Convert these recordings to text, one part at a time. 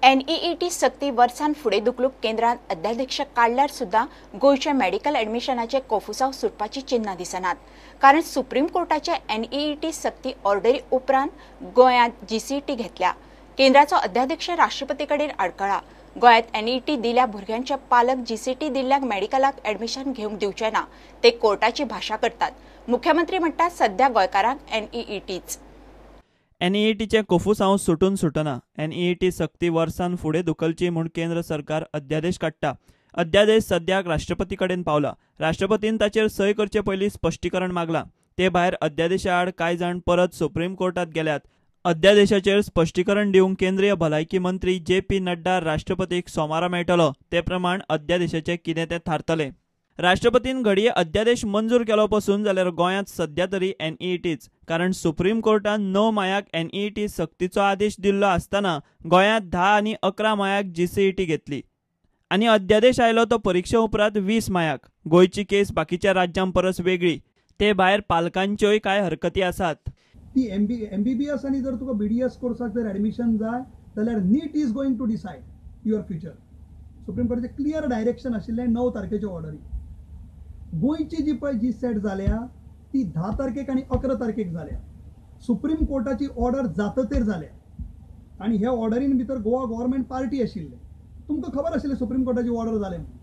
NEET सक्ती वर्सान फुडें धुकलूंक केंद्रान अध्यादेश काडल्यार सुद्दां गोंयच्या मेडिकल एडमिशनाचे कोफुसांव सुटपाची चिन्हां दिसनात. कारण सुप्रीम कोर्टाच्या एनईईटी सक्ती ऑर्डरी उपरांत गोंयांत जीसीईटी घेतल्या. केंद्राचो अध्यादेश राष्ट्रपती कडेन आडकळा. गोंयांत एनईईटी दिल्या भुरग्यांचे पालक जीसीईटी दिल्ल्यांक मेडिकलाक एडमिशन घेवंक दिवचे ना, ते कोर्टाची भाशा करतात. मुख्यमंत्री म्हणटात सध्या गोंयकारांक एनईईटीच. एनईईटीचें कोफुसांव सुटून सुटना. एनईईटी सक्ती वर्सान फुडें धुकलची म्हूण केंद्र सरकार अध्यादेश काडटा. अध्यादेश सद्याक राष्ट्रपती कडेन पावला. राष्ट्रपतीन ताचेर सय करचे पयलीं स्पश्टीकरण मागलां. ते भायर अध्यादेशा आड कांय जाण परत सुप्रीम कोर्टात गेल्यात. अध्यादेशाचेर स्पश्टीकरण दिवंक केंद्रीय भलायकी मंत्री जे पी नड्डा राष्ट्रपतीक सोमारा मेळटलो. ते प्रमाण अध्यादेशाचें कितें तें थारतलें. राष्ट्रपतीन घडये अध्यादेश मंजूर केलो पसून जाल्यार गोंयांत सद्या तरी एनईईटीच. कारण सुप्रीम कोर्टान 9 मायाक एनईईटी सक्तीचो आदेश दिल्लो आसतना गोंयांत 10 आनी 11 मायाक जीसीईटी घेतली आनी अध्यादेश आयलो तो परिक्षे उपरांत 20 मायाक. गोंयची केस बाकीच्या राज्यां परस वेगळी. ते भायर पालकांच्योय कांय हरकती आसात. ती एमबीबीएस आनी जर तुका बीडीएस कोर्साक जर एडमिशन जाय जाल्यार NEET is going to decide your future. Supreme कोर्टाचें clear direction आशिल्लें 9 तारखेचे ऑर्डरी. गोंयची जी पळय जी सेट जाल्या ती 10 तारखेक आनी 11 तारखेक जाल्या. सुप्रीम कोर्टाची ऑर्डर जाततेर जाल्या आनी ह्या ऑर्डरीन भितर गोवा गव्हर्मेंट पार्टी आशिल्लें. तुमकां खबर आशिल्लें सुप्रीम कोर्टाची ऑर्डर जालें म्हणून.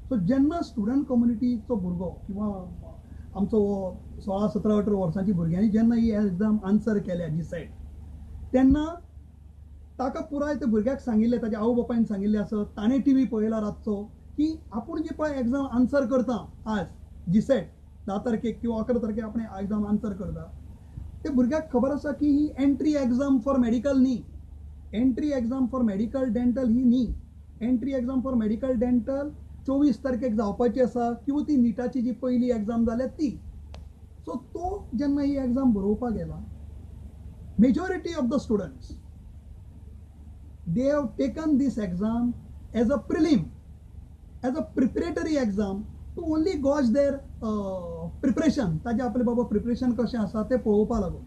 सो जेन्ना स्टुडंट कम्युनिटीचो भुरगो किंवा आमचो 16, 17, 18 वर्सांची भुरग्यांनी जेन्ना ही एग्जाम आन्सर केल्या जी सेट, तेन्ना ताका पुराय त्या भुरग्याक सांगिल्लें, ताच्या आवय बापायन सांगिल्लें आसत, ताणें टी व्ही पळयला रातचो की आपूण जी पळय एग्जाम आन्सर करता आज जी सेट 10 तारखेक किंवा 11 तारखेक आपण एग्जाम आन्सर करता, ते भुरग्याक खबर आसा की ही एंट्री एग्जाम फॉर मेडिकल न्ही, entry exam for medical dental ही न्ही. Entry exam for medical dental 24 तारखेक जावपाची आसा किंवा ती निटाची जी पयली एग्जाम जाल्या ती. सो तो जेन्ना ही एग्जाम बरोवपाक गेला, majority of the students they have taken this exam as a prelim, as a preparatory exam to only gauge their preparation. ताजे आपले बाबा प्रिपरेशन कशें आसा तें पळोवपा लागून.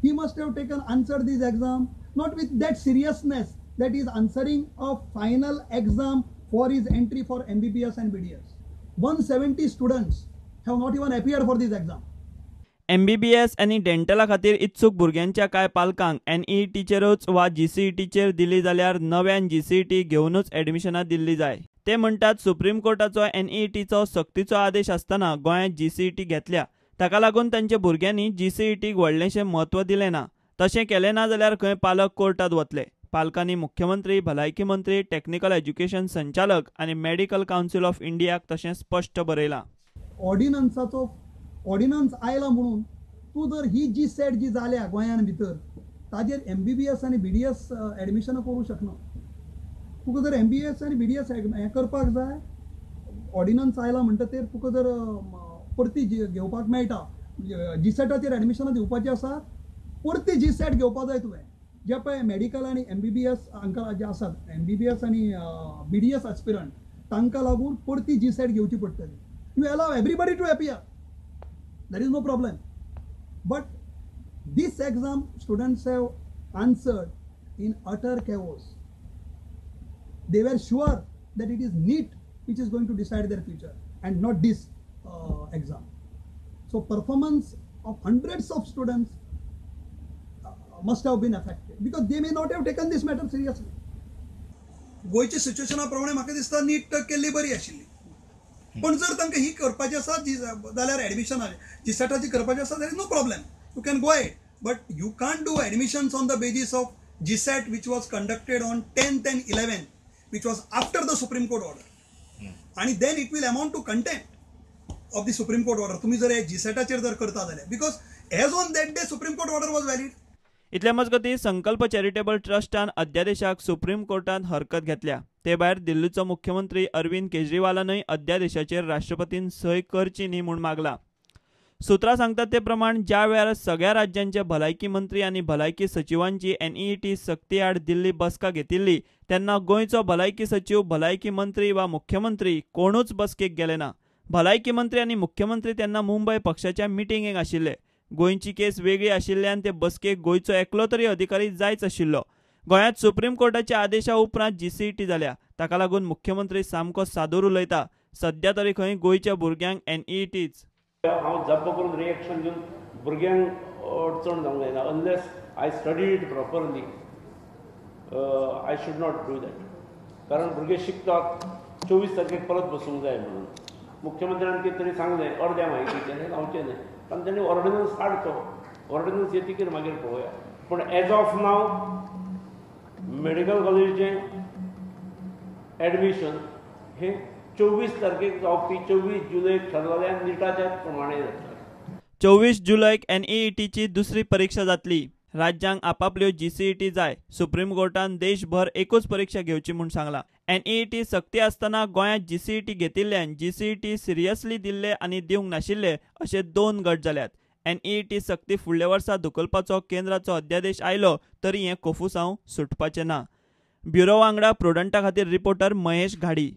He must have taken answer this exam not with that seriousness that is answering a final exam for his entry for MBBS and BDS. 170 students have not even appeared for this exam. MBBS आनी डेंटला खातीर इत्सूक भुरग्यांच्या कांय पालकांक एनईईटीचेरूच वा जीसीईटीचेर दिली जाल्यार नव्यान जीसीईटी घेवनूच एडमिशनां दिल्ली जाय. ते म्हणटात सुप्रीम कोर्टाचो एनईईटीचो सक्तीचो आदेश आसतना गोंयांत जीसीईटी घेतल्या. ताका लागून तांच्या भुरग्यांनी जीसीईटीक व्हडलेंशें म्हत्व दिलें ना. तशें केलें ना जाल्यार खंय पालक कोर्टांत वतले. पालकांनी मुख्यमंत्री, भलायकी मंत्री, टॅक्निकल एज्युकेशन संचालक आनी मेडिकल कावन्सिल ऑफ इंडियाक तशें स्पश्ट बरयलां. ऑर्डिनन्साचो ऑर्डिनन्स आयला म्हणून तूं जर ही जी सेट जी जाल्या गोंयान भितर ताजेर एमबीबीएस आनी बीडीएस एडमिशनां करूंक शकना. तुका जर एमबीबीएस आनी बीडीएस हें करपाक जाय, ऑर्डिनन्स आयला म्हणटा तेर तुका जर परती घेवपाक मेळटा, जी सेटाचेर एडमिशनां दिवपाची आसा, परती जी सेट घेवपाक जाय तुवें. जे पळय मेडिकल आनी एमबीबीएस हांकां जे आसात एमबीबीएस आनी बीडीएस एस्पिरंट तांकां लागून परती जी सेट घेवची पडटली. You allow everybody to appear, there is no problem, but this exam students have answered in utter chaos. They were sure that it is NEET which is going to decide their future and not this exam. So performance of hundreds of students must have been affected because they may not have taken this matter seriously. गोंयच्या सिच्युएशना प्रमाणे म्हाका दिसता नीट केल्ली बरी आशिल्ली. पण जर तांकां ही करपाची आसा जाल्यार एडमिशन जीसेटाची करपाची आसा, there is no problem, you can go ahead, but you can't do admissions on the basis of GSET which was conducted on 10th and 11th, which was after the Supreme Court order. आनी then it will amount to contempt of the Supreme Court order. तुमी जर हे जीसेटाचेर जर करता जाल्यार, because as on that day Supreme Court order was valid. इतल्या मजगतीं संकल्प charitable ट्रस्टान अध्यादेशाक supreme कोर्टांत हरकत घेतल्या. ते भायर दिल्लीचो मुख्यमंत्री अरविंद केजरीवालानूय अध्यादेशाचेर राष्ट्रपतीन सय करची न्ही म्हूण मागला. सूत्रां सांगतात ते प्रमाण ज्या वेळार सगळ्या राज्यांचे भलायकी मंत्री आनी भलायकी सचिवांची एनईईटी सक्ती आड दिल्ली बसका घेतिल्ली तेन्ना गोंयचो भलायकी सचीव, भलायकी मंत्री वा मुख्यमंत्री कोणूच बसकेक गेले ना. भलायकी मंत्री आनी मुख्यमंत्री तेन्ना मुंबय पक्षाच्या मिटिंगेक आशिल्ले. गोंयची केस वेगळी आशिल्ल्यान ते बसकेक गोंयचो एकलो तरी अधिकारी जायच आशिल्लो. गोंयांत सुप्रीम कोर्टाच्या आदेशा उपरांत जीसीईटी जाल्या. ताका लागून मुख्यमंत्री सामको सादूर उलयता. सध्या तरी खंय गोंयच्या भुरग्यांक एनईईटीच. हांव जप्प करून रिएक्शन दिवन भुरग्यांक अडचण जावंक जायना. Unless I study it properly I should not do that. कारण भुरगे शिकतात, 24 तारखेक परत बसूंक जाय म्हणून मुख्यमंत्र्यान कितें तरी सांगलें अर्द्या म्हायतीचें, हें जावचें न्हय. कारण तांणी ऑर्डिनन्स हाडचो, ऑर्डिनन्स येतकीर मागीर पळोवया. पूण एज ऑफ नाव मेडिकल कॉलेजीचें एडमिशन हें 24 तारखेक जावपी 24 जुलयक ठरलेल्या निटाच्या प्रमाणे जातलें. 24 जुलयक एनईईटीची दुसरी परीक्षा जातली. राज्यांक आपापल्यो जीसीईटी जाय. सुप्रीम कोर्टान देशभर एकूच परीक्षा घेवची म्हूण सांगला. एनईईटी सक्ती आसतना गोंयांत जीसीईटी घेतिल्ल्यान जीसीईटी सिरियसली दिल्ले आनी दिवंक नाशिल्ले अशे 2 गट जाल्यात. एनईईटी सक्ती फुडल्या वर्सा धुकलपाचो केंद्राचो अध्यादेश आयलो तरी हें कोफुसांव सुटपाचें ना. ब्युरो वांगडा प्रुडंटा खातीर रिपोर्टर महेश घाडी.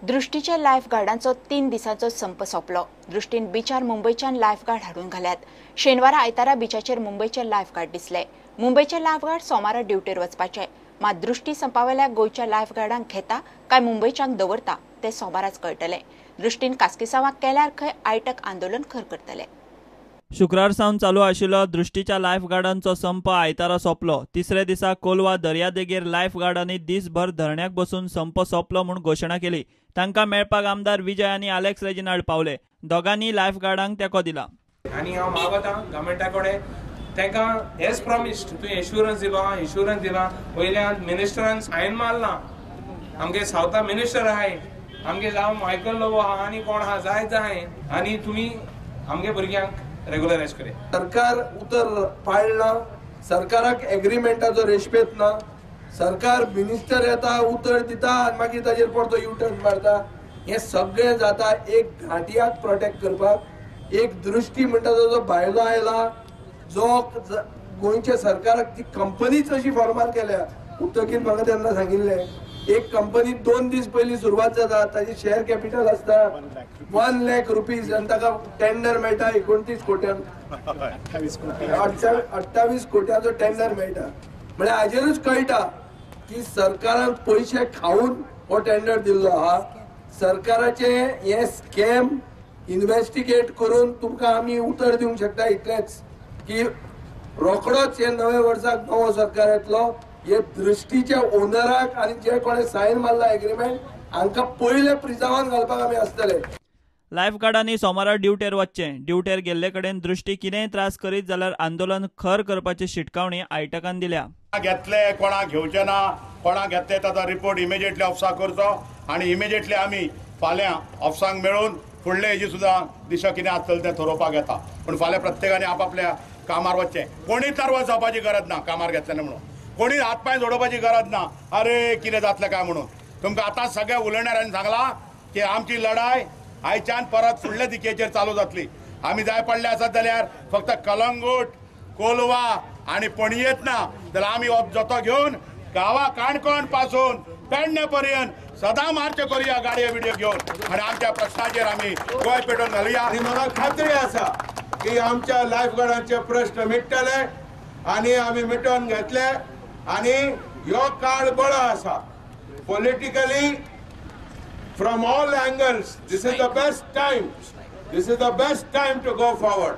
दृष्टीच्या लायफ गार्डांचो 3 दिसांचो संप सोंपलो. दृष्टीन बिचार मुंबयच्यान लायफ गार्ड हाडून घाल्यात. शेनवारा आयतारा बिचाचेर मुंबयचे लायफ गार्ड दिसले. मुंबयचे लायफ गार्ड सोमारा ड्युटेर वचपाचे. मात दृष्टी संपावेल्या गोंयच्या लायफ गार्डांक घेता काय मुंबयच्यांक दवरता ते सोमाराच कळटले. दृष्टीन कास्किसांवाक केल्यार खंय आयटक आंदोलन खर करतले. शुक्रार सावन चालू आशिल्लो दृष्टीच्या लायफ गार्डांचो संप आयतारा सोंपलो. तिसऱ्या दिसा कोलवा दर्यादेगेर लायफ गार्डांनी दीसभर धरण्याक बसून संप सोंपलो म्हूण घोशणा केली. तांकां मेळपाक आमदार विजय आनी आलेक्स रेजिनाल्ड पावले. दोगांनी लायफ गार्डांक तेंको दिला. आनी हांव मागता गव्हर्मेंटा कडेन तांकां एज प्रॉमिस्ड तुवें इन्शुरन्स दिलो, इन्शुरन्स दिला, वयल्यान मिनिस्टरान सायन मारला. आमगे सावथा मिनिस्टर आहाय, आमगे जावं मायकल लोबो आहा आनी कोण आहा जाय जाय, आनी तुमी आमगे भुरग्यांक रेगुलरायज करे. सरकार उतर पाळना, सरकाराक एग्रीमेंटाचो रेस्पेत ना. सरकार मिनिस्टर येता उतर दिता आनी मागीर ताजेर परतो युटर्न मारता. हें सगळें जाता एक घांटयाक प्रोटेक्ट करपाक. एक दृश्टी म्हणटा तो जो भायलो आयला, जो गोंयच्या सरकाराक ती कंपनीच अशी फॉर्मार केल्या. उठतकीर म्हाका तेन्ना सांगिल्लें, एक कंपनी 2 दीस पयलीं सुरवात जाता, ताजी शेअर कॅपिटल आसता 1 लाख रुपीज आनी ताका टेंडर मेळटा 29 कोट्यांक, 28 कोट्यांचो टेंडर मेळटा. म्हळ्यार हाजेरूच कळटा की सरकारान पयशे खावन हो टेंडर दिल्लो आहा. सरकाराचे हे स्कॅम इन्व्हेस्टिगेट करून तुमकां आमी उतर दिवंक शकता इतलेंच की रोखडोच हे नव्या वर्साक नवो सरकार येतलो. हे दृश्टीच्या ओनराक आनी जे कोणे सायन मारला एग्रीमेंट हांकां पयले प्रिजावान घालपाक आमी आसतले. लायफ गार्डांनी सोमारा ड्युटेर वचचें. ड्युटेर गेल्ले कडेन दृश्टी कितेंय त्रास करीत जाल्यार आंदोलन खर करपाची शिटकावणी आयटकान दिल्या. घेतले कोणाक घेवचे ना, कोणाक घेतले ताचो रिपोर्ट इमिजिएटली ऑफिसाक करचो आनी इमिजिएटली आमी फाल्यां ऑफिसांक मेळून फुडले हेजी सुद्दां दिशा कितें आसतलें तें थरोवपाक येता. पूण फाल्यां प्रत्येकान आपापल्या कामार वचचें. कोणीच नर्वस जावपाची गरज ना, कामार घेतलें म्हणून कोणी हात पांय जोडोवपाची गरज ना, अरे कितें जातलें काय म्हणून. तुमकां आतां सगळ्या उलयणाऱ्यांनी सांगलां की आमची लढाय आयच्यान परत फुडल्या दिकेचेर चालू जातली. आमी जाय पडले आसत जाल्यार फक्त कलंगूट, कोलवा आनी पणयेत ना जाल्यार आमी हो जोतो घेवन गांवा काणकोण पासून पेडणे पर्यंत सदां मार्च करुया गाडयो बिडयो घेवन आनी आमच्या प्रश्नाचेर आमी गोंय पेटोवन घालुया. आनी म्हाका खात्री आसा की आमच्या लायफ गार्डांचे प्रश्न मिट्टले आनी आमी मिटोवन घेतले. आनी ह्यो काळ बरो आसा politically from all angles. This is the best time. This is the best time to go forward.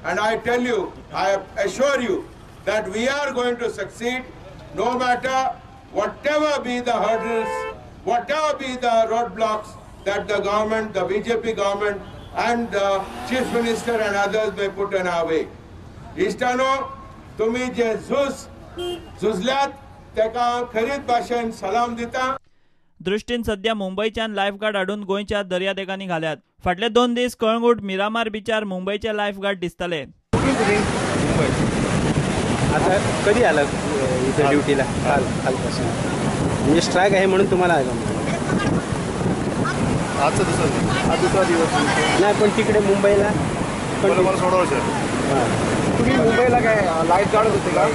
And I tell you, I assure you that we are going to succeed no matter whatever be the hurdles, whatever be the roadblocks that the government, the BJP government and the Chief Minister and others may put in our way. इश्टानो, तुम्ही जे झुज झुजल्यात तेका खरीत भाशेन सलाम दिता. दृष्टीन सध्या मुंबयच्यान lifeguard हाडून गोंयच्या दर्यादेगांनी घाल्यात. फाटले 2 दीस कळंगूट मिरामार बिचार मुंबयचे लायफगार्ड दिसताले. आता कधी आलं इथे ड्युटीला? काल, कालपासून. म्हणजे स्ट्राईक आहे म्हणून तुम्हाला आलं? आजचा दुसरा आज दुसरा दिवस नाही, पण तिकडे मुंबईला मला सोडवायचं. तुम्ही मुंबईला काय लाईफ गार्ड होते का?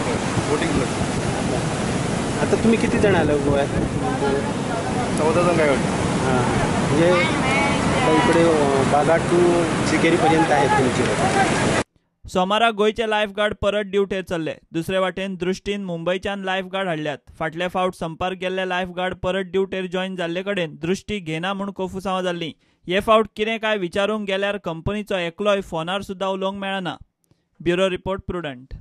बोटिंग. आता तुम्ही किती जण आलं गोव्यात? 14 जण काय वाटतं. हां, म्हणजे इकडे बागा टू चिकेरीपर्यंत आहेत तुमची. सोमारा गोंयचे लायफ गार्ड परत ड्युटेर चल्ले. दुसरे वाटेन दृश्टीन मुंबयच्यान लायफ गार्ड हाडल्यात. फाटले फावट संपार गेल्ले लायफ गार्ड परत ड्युटेर जॉयन जाल्ले कडेन दृश्टी घेना म्हूण कोफुसांवां जाल्लीं. हे फावट कितें काय विचारूंक गेल्यार कंपनीचो एकलोय फोनार सुद्दां उलोवंक मेळना. Bureau report, Prudent.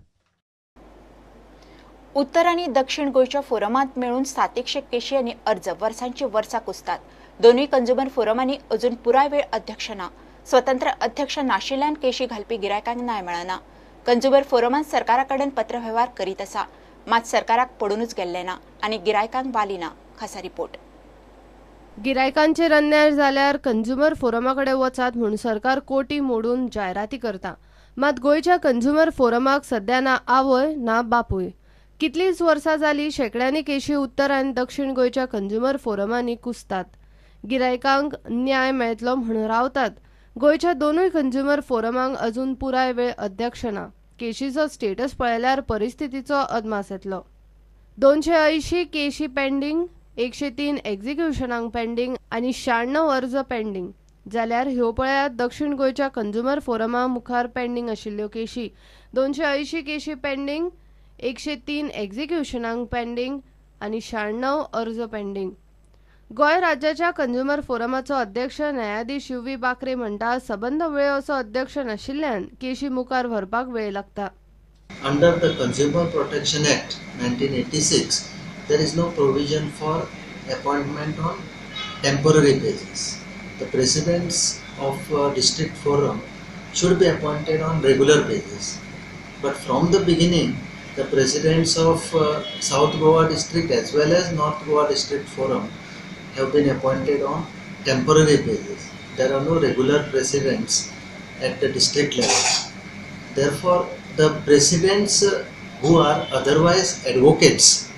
उत्तर आनी दक्षिण गोंयच्या फोरमांत मेळून 700 केशी आनी अर्ज वर्सांची वर्सां कुसतात. दोनूय कंज्युमर फोरमांनी अजून पुराय वेळ अध्यक्ष ना. स्वतंत्र अध्यक्ष नाशिल्ल्यान केशी घालपी गिरायकांक न्याय मेळना. कंज्युमर फोरमान सरकारा कडेन पत्रवेव्हार करीत आसा, मात सरकाराक पडूनच गेल्लें ना आनी गिरायकांक वाली ना. खासा रिपोर्ट. गिरायकांचेर अन्याय जाल्यार कंज्युमर फोरमा कडेन वचात म्हूण सरकार कोटी मोडून जायराती करता. मात गोंयच्या कंज्युमर फोरमाक सध्या ना आवय ना बापूय. कितलींच वर्सां जाली शेंकड्यांनी केशी उत्तर आनी दक्षिण गोंयच्या कंज्युमर फोरमांनी कुसतात. गिरायकांक न्याय मेळटलो म्हूण रावतात. गोंयच्या दोनूय कंज्युमर फोरमांक अजून पुराय वेळ अध्यक्ष ना. केशीचो स्टेटस पळयल्यार परिस्थितीचो अदमास येतलो. 280 केशी पेंडींग, 103 एक्झिक्युशनांक पेंडींग आनी 96 अर्ज पेंडींग. जाल्यार ह्यो पळयात दक्षिण गोंयच्या कंज्युमर फोरमा मुखार पेंडींग आशिल्ल्यो केशी. 280 केशी पेंडींग, 103 एक्झिक्युशनांक पेंडींग आनी 96 अर्ज पेंडींग. गोंय राज्याच्या कंज्युमर फोरमाचो अध्यक्ष न्यायाधीश यु व्ही बाकरे म्हणटा, सबंद वेळ असो अध्यक्ष नाशिल्ल्यान केशी मुखार व्हरपाक वेळ लागता. Under the Consumer Protection Act 1986, there is no provision for appointment on temporary basis. The presidents of district forum should be appointed on regular basis. But from the beginning, the presidents of South Goa district as well as North Goa district forum have been appointed on temporary basis. There are no regular presidents at the district level. Therefore, the presidents who are otherwise advocates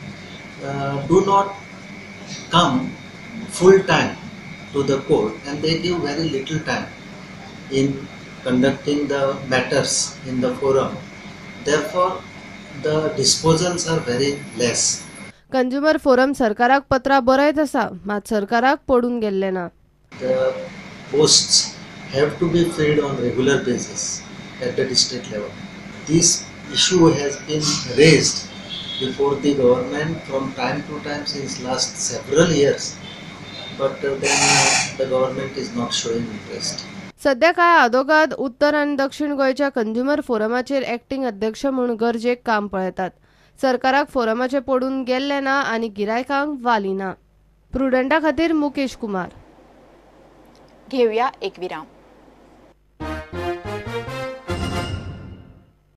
do not come full time to the court, and they give very little time in conducting the matters in the forum. Therefore, the disposals are very less. Consumer forum सरकाराक पत्रां बरयत आसा, मात सरकाराक पडून गेल्लें ना. The posts have to be filled on regular basis at the district level. This issue has been raised before the government from time to time since last several years, but then the government is not showing interest. सध्या कांय आदोगाद उत्तर आनी दक्षिण गोंयच्या consumer फोरमाचेर acting अध्यक्ष म्हूण गरजेक काम पळयतात. सरकाराक फोरमाचें पडून गेल्लें ना आनी गिरायकांक वाली ना. प्रुडंटा खातीर मुकेश कुमार. घेवया एक विराम.